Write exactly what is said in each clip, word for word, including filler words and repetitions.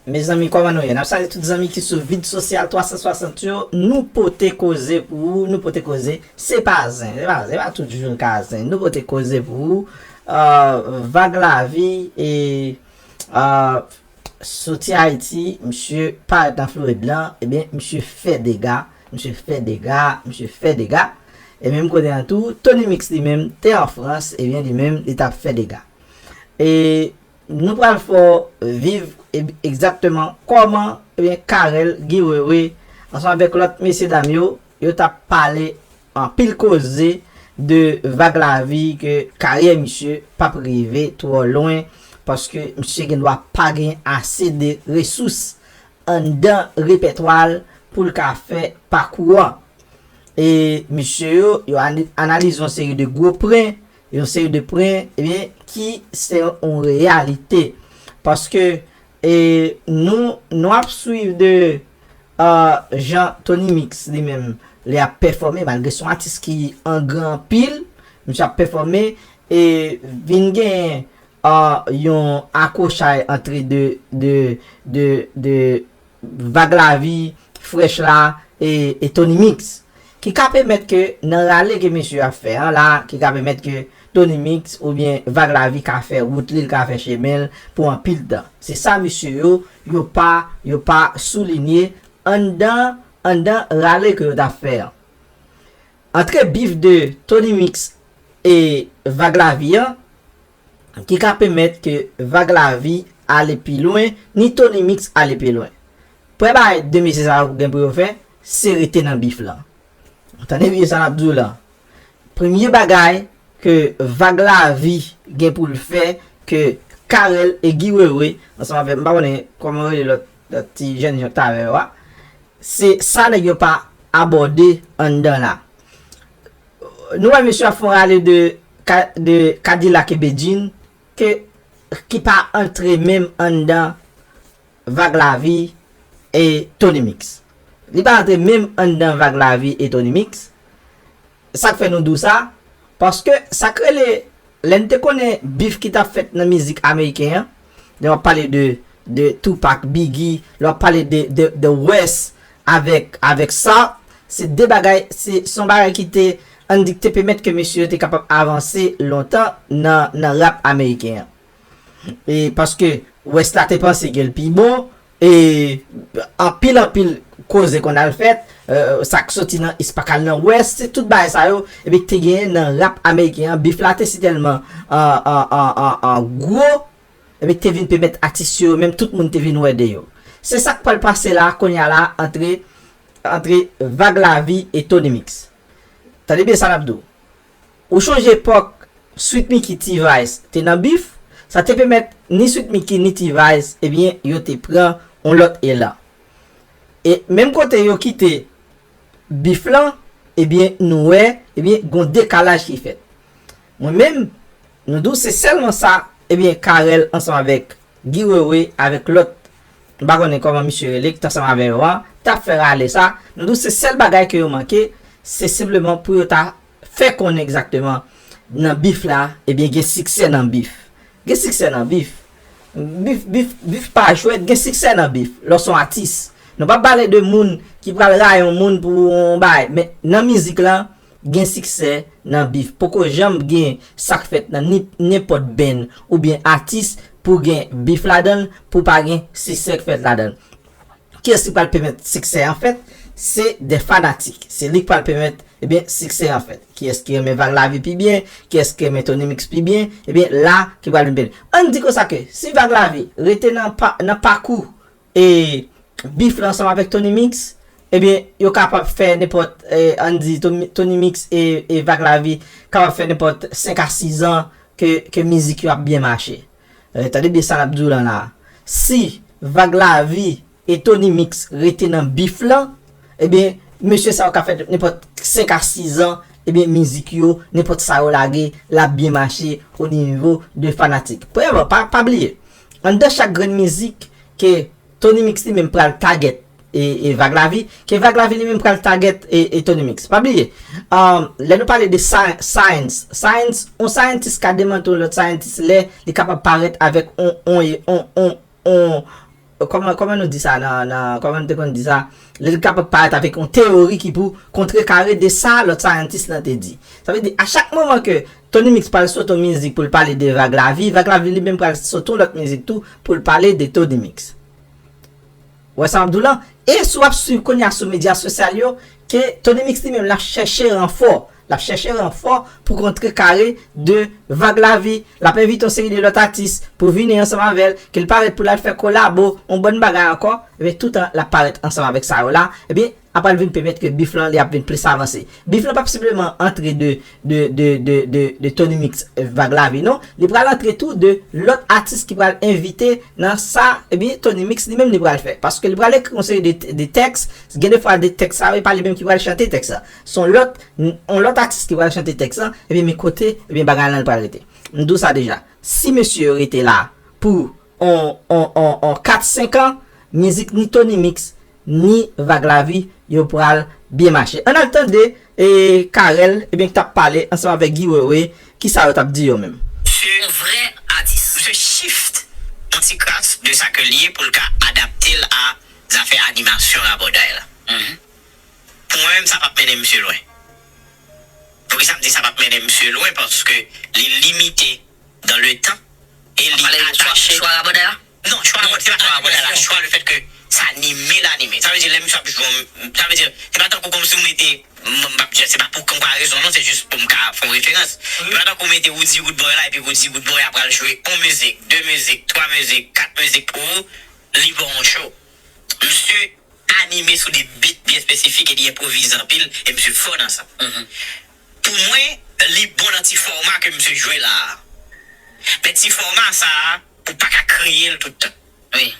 Mezanmi, kòman nou ye? N ap salye tout zanmi ki sou vid sosyal twa san swasant yo. Nou pote koze pou ou, nou pote koze. Se pa zen, se pa, se pa tout jou n ka zen. Nou pote koze pou ou. Euh, Vag Lavi e, euh, soti Ayiti, misye parèt nan Florid lan, ebyen, misye fè dega, misye fè dega, misye fè dega. E menm kote an tou, Tony Mix li menm te an Frans, ebyen, li menm, li t ap fè dega. E nou pral fè w viv e- egzakteman kòman, ebyen, Carel, Guy Wewe, ansanm avèk lòt mesye dam yo, yo t ap pale anpil koze de Vag Lavi, ke karyè misye p ap rive twò lwen, paske misye gen dwa pa gen ase de resous anndan repètwa l pou l ka fè pakou an. E misye yo, yo ani- analize yon seri de gwo pwen, yon seri de pwen, ebyen, ki se yon reyalite. Paske, e, nou, nou ap swiv de, euh, jan Tony Mix li menm, li ap pèfòme, malgre se yon atis ki angran anpil, misye ap pèfòme, e vin gen, euh, yon akwochay antre de, de, de, de Vag Lavi, Fresh la, e, e Tony Mix. Ki ka pèmèt ke nan rale ke mesye ap fè an la, ki ka pèmèt ke Tony Mix oubyen Vag Lavi ka fè wout li, l ka fè chemen l pou anpil tan. Se sa mesye yo, yo pa, yo pa soulinye anndan, anndan rale ke yo t ap fè an. Antre bif de Tony Mix e Vag Lavi an, ki ka pèmèt ke Vag Lavi ale pi lwen, ni Tony Mix ale pi lwen. Premye bagay de mesye sa yo gen pou yo fè, se rete nan bif lan. Tande byen sa n ap di w la. Premye bagay ke Vag Lavi gen pou l fè, ke Carel e Guy Wewe, ansanm avèk, m pa konnen kòman yo rele lòt, lòt ti jènjan k t avè yo a, se sa nèg yo pa abòde anndan la. Nou wè mesye ap fè yon rale de, Ka- de Cadillac e Bedjine, ke, ki pa antre menm anndan Vag Lavi e Tony Mix. Li pa antre menm anndan Vag Lavi e Tony Mix. Sa k fè nou di w sa? Paske sa k rele, lè n te konnen bif ki t ap fèt nan mizik ameriken an, lè w ap pale de, de Tupac, Biggie, lè w ap pale de, de, de West avèk, avèk sa, se de bagay, se, se yon bagay ki te, ann di, ki te pèmèt ke mesye yo te kapab avanse lontan nan, nan rap ameriken an. E paske West la te panse ke l pi bon, e anpil, anpil koze konn al fèt, euh, sa k soti nan East pa k al nan West, se tout bagay sa yo, epi k te genyen nan rap ameriken an, bif la te sitèlman an, an, an, an, an gwo, epi k te vin pèmèt atis yo, menm tout moun te vin wè de yo. Se sa k pral pase la, kounye a la, antre, antre Vag Lavi e Tony Mix. Tande byen sa n ap di w. Ou chonje epòk Sweet Micky T-Vice te nan bif, sa te pèmèt ni Sweet Micky ni T-Vice, ebyen, yo te pran yon lòt elan. E menm kote yo kite bif lan, ebyen, nou wè, ebyen, gon dekalaj ki fèt. Mwen menm, nou di w se sèlman sa, ebyen, Carel ansanm avèk Guy Wewe avèk lòt, m pa konnen kòman misye rele, ki t ansanm avè yo a, t ap fè rale sa. Nou di w se sèl bagay ke yo manke, se senpleman pou yo ta fè konnen egzakteman nan bif la, ebyen, gen siksè nan bif. Gen siksè nan bif. Bif, bif, bif pa jwèt, gen siksè nan bif. Lè w se yon atis. Nou p ap pale de moun ki pral rayi yon moun pou yon bagay. Men nan mizik lan, gen siksè nan bif. Poko janm gen sa k fèt nan ni- nenpòt band oubyen atis pou gen bif ladan l, pou pa gen siksè k fèt ladan l. Kiyès ki pral pèmèt siksè an fèt? Se de fanatik. Se li k pral pèmèt, ebyen, siksè an fèt. Kiyès ki renmen Vag Lavi pi byen? Kiyès ki renmen Tony Mix pi byen? Ebyen, la ki pral vin byen. Ann di konsa ke si Vag Lavi rete nan pa- nan pakou e bif la ansanm avèk Tony Mix, ebyen, yo kapab fè nenpòt, eh, ann di, Tony, Tony Mix e, e Vag Lavi kapab fè nenpòt senk a sis an ke, ke mizik yo ap byen mache. Eh, tande byen sa n ap di w lan la. Si Vag Lavi e Tony Mix rete nan bif lan, ebyen, mesye sa yo ka fè nenpòt senk a sis an, ebyen, mizik yo, nenpòt sa yo lage, l ap byen mache o nivo de fanatik. Premyèman, pa, pa bliye, anndan chak grenn mizik ke Tony Mix li menm pral target e, e Vag Lavi, ke Vag Lavi li menm pral target e, e Tony Mix. Pa bliye, um, lè nou pale de sci- science, science, yon scientist ka demante yon lòt scientist lè li kapab parèt avèk on, on, on, on, on, kòman, kòman nou di sa nan, nan, kòman nou te konn di sa, li kapab parèt avèk yon teyori ki pou kontrekare de sa lòt scientist lan te di. Sa vle di, a chak moman ke Tony Mix pral sot yon mizik pou l pale de Vag Lavi, Vag Lavi li menm pral sot yon lòt mizik tou pou l pale de Tony Mix. Ou wè sa m ap di w lan? E si w ap swiv kounye a sou medya sosyal yo, ke Tony Mix li menm l ap chèche ranfò. L ap chèche ranfò pou kontrekare de Vag Lavi. L ap envite yon seri de lòt atis pou vini ansanm avè l, ke l parèt pou l al fè kolabo, yon bòn bagay ankò. Ebyen, toutan l ap parèt ansanm avèk sa yo la, ebyen, apral vin pèmèt ke bif lan li ap vin plis avanse. Bif lan p ap senpleman antre de, de, de, de, de, de Tony Mix, eh, Vag Lavi, non. Li pral antre tou de lòt atis ki pral envite nan sa, ebyen, Tony Mix li menm li pral fè. Paske li pral ekri yon seri de, de tèks, gen de fwa de tèks sa yo, e pa li menm ki pral chante tèks la. Se yon lòt, yon lòt atis ki pral chante tèks lan, ebyen, men kote, ebyen, bagay lan li pral rete. M di w sa deja. Si mesye yo rete la pou on, on, on, on kat senk an, mizik ni Tony Mix, ni Vag Lavi, yo pral byen mache. Ann al tande, e, Carel, ebyen, ki t ap pale ansanm avèk Guy Wewe, ki sa yo t ap di yo menm. Misye, yon vrè atis. Misye shift yon ti kras de sa ke l ye pou l ka adapte l a zafè animasyon rabòday la. Mhm. Pou mwen menm, sa p ap mennen misye lwen. Poukisa m di sa p ap mennen misye lwen? Paske li limite dans le temps e li atache. Chwa rabòday la? Non, chwa rabòday, se pa chwa rabòday la, chwa le fèt ke sa anime l anime. Sa vle di, lè misye ap jwe, sa vle di, se pa tankou kòmsi w mete, m, m p ap di, se pa pou konparezon, non, se jis pou m ka fè yon referans. Se pa tankou w mete Roody Roodboy la, epi Roody Roodboy ap pral jwe yon mizik, de mizik, twa mizik, kat mizik pou ou, li pa yon show. Misye anime sou de beat byen espesifik e li enpwovize anpil e misye fò nan sa. Mhm. Pou mwen, li bon nan ti fòma ke misye jwe la a. Men ti fòma sa a, ou pa ka kreye l tout tan. Wi.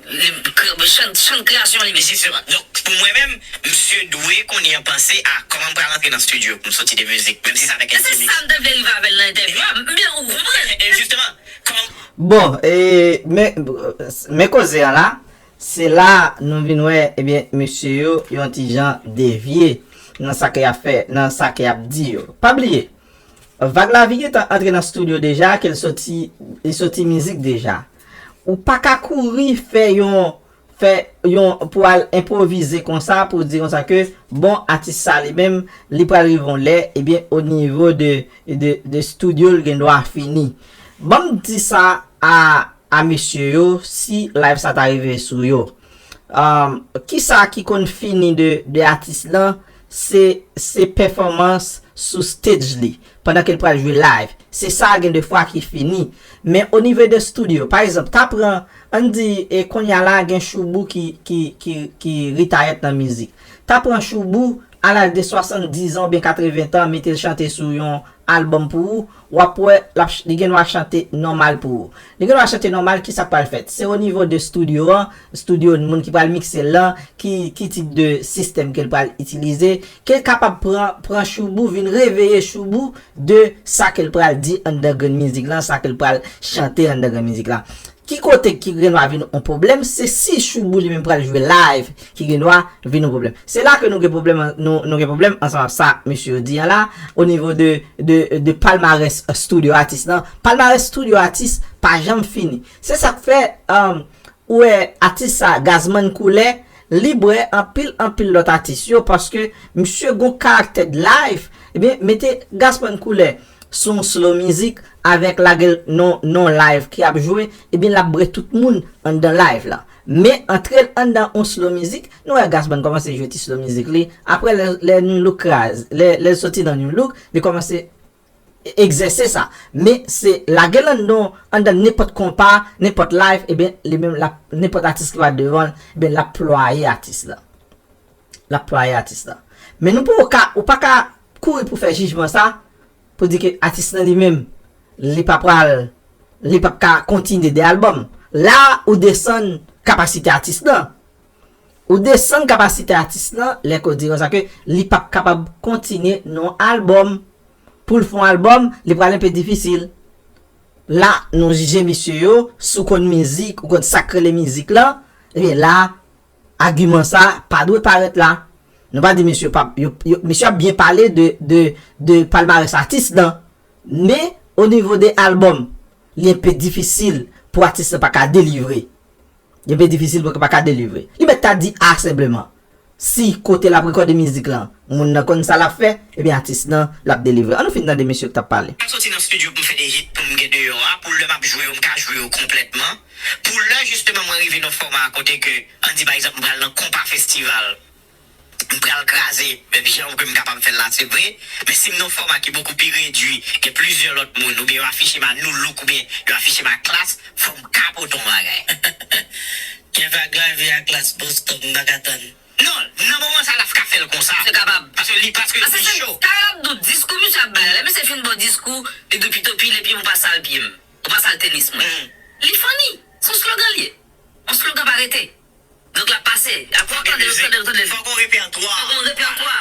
Li kre-, chan, chan kreyasyon li menm. Jisteman. Donk, pou mwen menm, misye dwe kounye a panse a kòman m pral antre nan estidyo pou m soti de mizik, menm si se avèk yon ti miks. Se sa m te vle rive avè l nan entèvyou a. Men ou konprann? E jisteman, kòman Bon, e, men, men koze an la, se la nou vin wè, ebyen, mesye yo, yon ti jan devye nan sa ke y ap fè, nan sa ke y ap di yo. Pa bliye, Vag Lavi gentan antre nan estidyo deja, ke l soti, li soti mizik deja. Ou pa ka kouri fè yon, fè yon, pou al enpwovize konsa, pou di konsa ke, bon, atis sa li menm, li pral rive yon lè, ebyen, o nivo de, de, de estidyo, l gen dwa fini. Ban m di sa a, a mesye yo, si live sa ta rive sou yo. Um, kisa ki konn fini de, de atis lan, se, se pèfòmans sou stage li, pandan ke l pral jwe live. Se sa gen de fwa ki fini. Men o nivo de estidyo, pa egzanp, ta pran, ann di, e kounye a la, gen Shoubou ki, ki, ki, ki retire nan mizik. Ta pran Shoubou, a laj de swasanndizan oubyen katreven tan, mete l chante sou yon albòm pou ou, w ap wè, l ap ch-, li gen dwa chante nòmal pou ou. Li gen dwa chante nòmal, kisa k pral fèt? Se o nivo de estidyo an, estidyo moun ki pral mikse l lan, ki, ki tip de sistèm ke l pral itilize, ke l kapab pran, pran Shoubou, vin reveye Shoubou de sa ke l pral di anndan grenn mizik lan, sa ke l pral chante anndan grenn mizik lan. Ki kote ki gen dwa vin yon pwoblèm, se si Shoubou li menm pral jwe live ki gen dwa vin yon pwoblèm. Se la ke nou gen pwoblèm, nou, nou gen pwoblèm ansanm ak sa mesye yo di an la, o nivo de, de, de palmarès estidyo atis lan. Palmarès estidyo atis pa janm fini. Se sa k fè, um, ou wè atis sa, Gazman Koulè, li bwè anpil, anpil lòt atis yo, paske misye gon karaktè de live, ebyen, mete Gazman Koulè sou yon slow mizik avèk lage l nan, nan live ki ap jwe, ebyen, l ap bwè tout moun anndan live la. Men antre l anndan yon slow mizik, nou wè Gazman kòmanse jwe ti slow mizik li, apre lè, lè New Look kraze, lè, lè l soti nan New Look, li kòmanse egzèse sa. Men se lage l anndan, anndan nenpòt konpa, nenpòt live, ebyen, li menm, l ap, nenpòt atis ki pa devan l, ebyen, l ap plwaye atis la. L ap plwaye atis la. Men nou poko ka, ou pa ka kouri pou fè jijman sa, pou di ke atis lan li menm, li pa pral, li p ap ka kontinye de albòm. La, ou desann kapasite atis lan. Ou desann kapasite atis lan, lè ke w di konsa ke li p ap kapab kontinye nan yon albòm. Pou l fè yon albòm, li pral enpe difisil. La, nou jije misye yo, si w konn mizik, ou konn sa k rele mizik lan, ebyen la, agiman sa pa dwe parèt la. Nou pa di misye pa, yo, yo, misye ap byen pale de, de, de palmarès atis lan. Men, o nivo de albòm, li enpe difisil pou atis lan pa ka delivre. Li enpe difisil pou l pa ka delivre. Li mèt ta di A senpleman. Si kote l ap rekòde mizik lan, moun nan konn sa l ap fè, ebyen atis lan l ap delivre. Ann nou fin tande mesye k t ap pale. M soti nan estidyo pou m fè de hit pou m gen deyò a, pou lè m ap jwe yo, m ka jwe yo konplètman. Pou lè jisteman mwen rive nan fòma a kote ke, ann di pa egzanp, m pral nan konpa festival, m pral kraze, menm jan ke m kapab fè l la, se vre, men si m nan fòma ki bokou pi redui, gen plizyè lòt moun, oubyen yo afiche m a Nu Look, oubyen yo afiche m a Klass, fò m kapote yon bagay. Gen Vaglavi a Klass Boston, m pa ka tann. Non, nan moman sa l ap ka fè l konsa. Se kapab. Paske li, paske li cho. Sa yo l ap di w, diskou misye ap bay la. Lè misye fin ba w diskou, li di w pito pile pye m ou pa sal pye m, ou pa sal tenis mwen. Li funny. Se yon slogan li ye. Yon slogan pa rete. Donk l ap pase. Apre w tande l, tande l, tande l. Fòk yon repètwa. Fòk yon repètwa.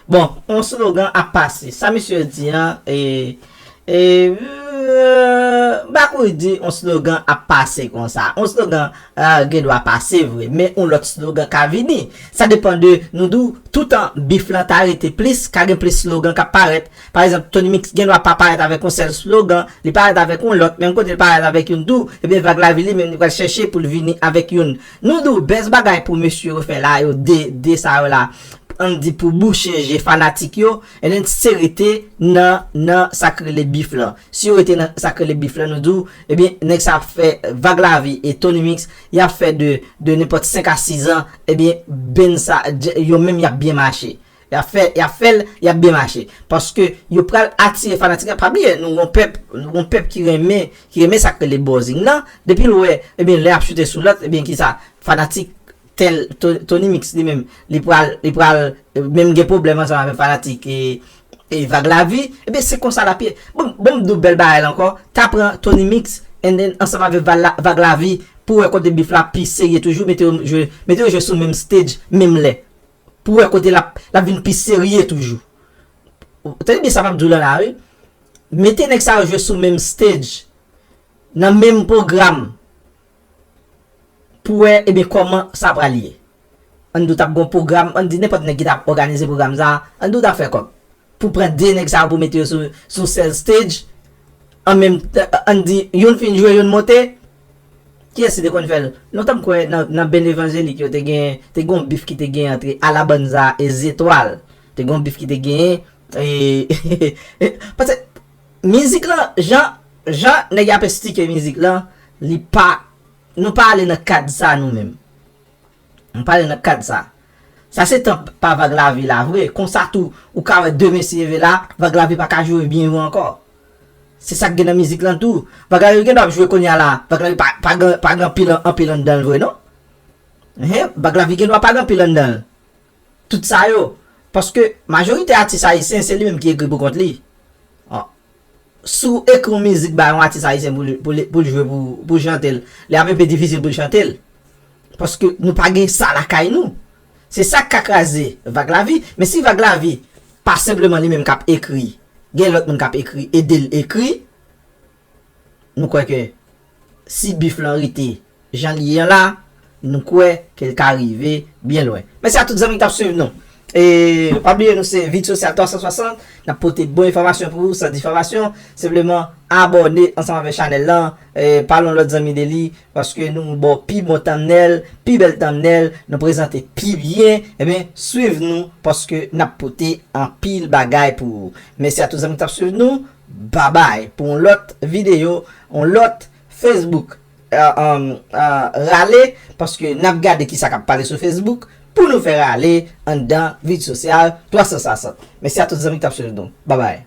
Bon, yon slogan ap pase. Sa misye di an, e, e, m pa kouri di yon slogan ap pase konsa. Yon slogan, e, gen dwa pase vre, men yon lòt slogan ka vini. Sa depann de, nou di w, toutan bif lan ta rete plis, ka gen plis slogan k ap parèt. Pa egzanp, Tony Mix gen dwa pa parèt avèk yon sèl slogan, li parèt avèk yon lòt, menm kote li parèt avèk youn tou, ebyen Vaglavi li menm li pral chèche pou l vini avèk youn. Nou di w bèl bagay pou mesye yo fè la, yo de, de sa yo la, ann di pou bouche je fanatik yo, ebyen se rete nan, nan sa k rele bif lan. Si yo rete nan sa k rele bif lan, nou di w, ebyen nèg sa ap fè Vaglavi e Tony Mix, y ap fè de, de nenpòt senk a sis an, ebyen, band sa, yo menm y ap byen mache. Y ap fè, y ap fè l, y ap byen mache. Paske yo pral atire fanatik la. Pa bliye, nou gon pèp, nou gon pèp ki renmen, ki renmen sa k rele buzzing nan. Depi l wè, ebyen, lè y ap choute sou lòt, ebyen, kisa? Fanatik tèl To- Tony Mix li menm, li pral, li pral, eh, menm gen pwoblèm ansanm avèk fanatik e, e Vaglavi. Ebyen, se konsa l ap ye. Bon, bon, m di w bèl bagay la ankò. Ta pran Tony Mix, and then, ansanm avèk Vala- Vaglavi, pou wè kote bif la pi serye toujou, mete yo jwe, mete yo jwe sou menm stage, menm lè. Pou wè kote l ap, l ap vin pi serye toujou. Tande byen sa m ap di w la la, wi. Mete nèg sa yo jwe sou menm stage, nan menm pwogram, pou wè, ebyen, kòman sa pral ye. Ann di w t ap gon pwogram, ann di nenpòt nèg ki t ap òganize pwogram sa, ann di w t ap fè kòb. Pou pran de nèg sa yo pou mete yo sou, sou sèl stage, an menm, ann di, youn fin jwe, youn monte, kiyès ki te konn fè l? Lontan m kwè nan, nan band evanjelik yo te gen, te gen yon bif ki te gen ant Alabanza e Zetwal. Te gen yon bif ki te genyen, e, paske mizik lan, jan, jan nèg y ap estike mizik lan, li pa, nou pa ale nan kad sa nou menm. M pale nan kad sa. Sa se tan pa Vaglavi la vre. Konsa tou, ou ka wè demen si leve la, Vaglavi pa ka jwe byen vre ankò. Se sa k gen nan mizik lan tou. Vaglavi gen dwa ap jwe kounye a la. Vaglavi pa, pa gen, pa gen anpil, anpil anndan l vre non. Hen, Vaglavi gen dwa pa gen anpil anndan l. Tout sa yo. Paske majorite atis ayisyen, se li menm ki ekri pou kont li. Ah. Si w ekri yon mizik ba yon atis ayisyen pou l, pou l, pou l jwe, pou, pou l chante l, li ap enpe difisil pou l chante l. Paske nou pa gen sa lakay nou. Se sa k ka kraze Vaglavi. Men si Vaglavi pa senpleman li menm k ap ekri, gen lòt moun k ap ekri, ede l ekri, nou kwè ke si bif lan rete jan l ye an la, nou kwè ke l ka rive byen lwen. Mèsi a tout zanmi ki t ap swiv nou. E pa bliye, nou se Vid Sosyal twa san swasant. N ap pote bon enfòmasyon pou ou, san difamasyon. Senpleman abòne ansanm avèk chanèl lan. E pale yon lòt zanmi de li, paske nou ba w pi bon thumbnail, pi bèl thumbnail, nou prezante pi byen. Ebyen, swiv nou, paske n ap pote anpil bagay pou ou. Mèsi a tout zanmi ki t ap swiv nou. Babay. Pou yon lòt videyo, yon lòt Facebook, eh, eh, eh, rale, paske n ap gade kisa k ap pale sou Facebook pou nou fè rale anndan Vid Sosyal twa san swasant. Mèsi a tout zanmi k t ap swiv nou. Babay.